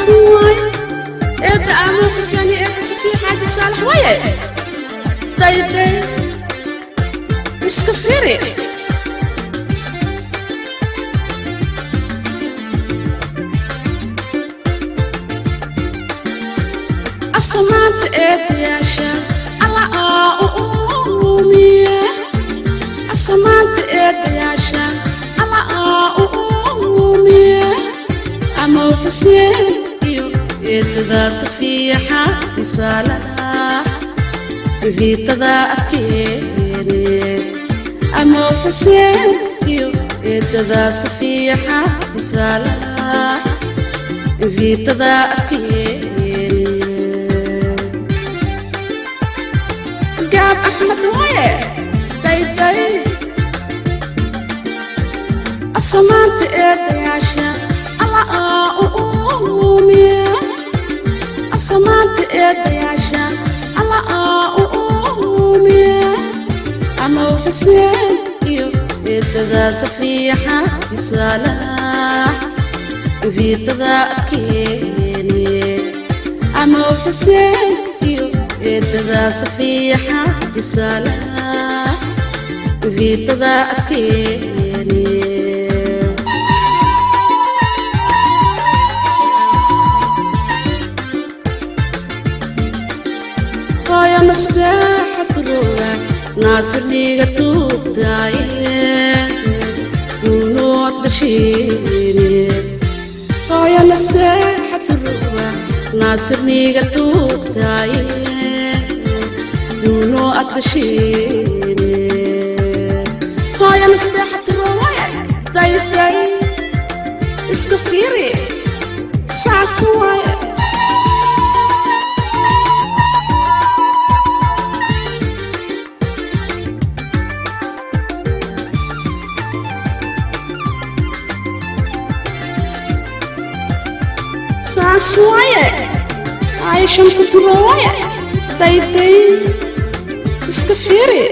Waaye eedda Aamoo Xuseen iyo eedda Safiya Xaaji Saalax waye. Dayday, iska firi. Afsamaanta eedayaasha alla aa u uumiye. Afsamaanta eedayaasha alla aa u uumiye. Amow Xuseen iyo eedada Safiya Xaaji Saalax, inviitada adkeene. Amow Xuseen iyo eedada Safiya Xaaji Saalax, inviitada adkeene. Gaab Axmed waye. Dayday, afsamaanta eedayaasha alla aa u uumiye. Afsamaanta eedayaasha alla aa u uumiye. Amow Xuseen iyo eedada Safiya Xaaji Saalax, inviitada adkeene. Amow Xuseen iyo eedada Safiya Xaaji Saalax, inviitada adkeene. Hooyo nasteexaturowa naasirniga tuugtaaye nuunood gashiine. Hooyo nasteexaturowa naasirniga tuugtaaye nuuno ad gashiine. Hooyo nasteexaturowa. Dayday, iska fiiri, saas waaye. Saas waaye. Ay, Shamsa Turo waaye. Dayday, iska fiiri.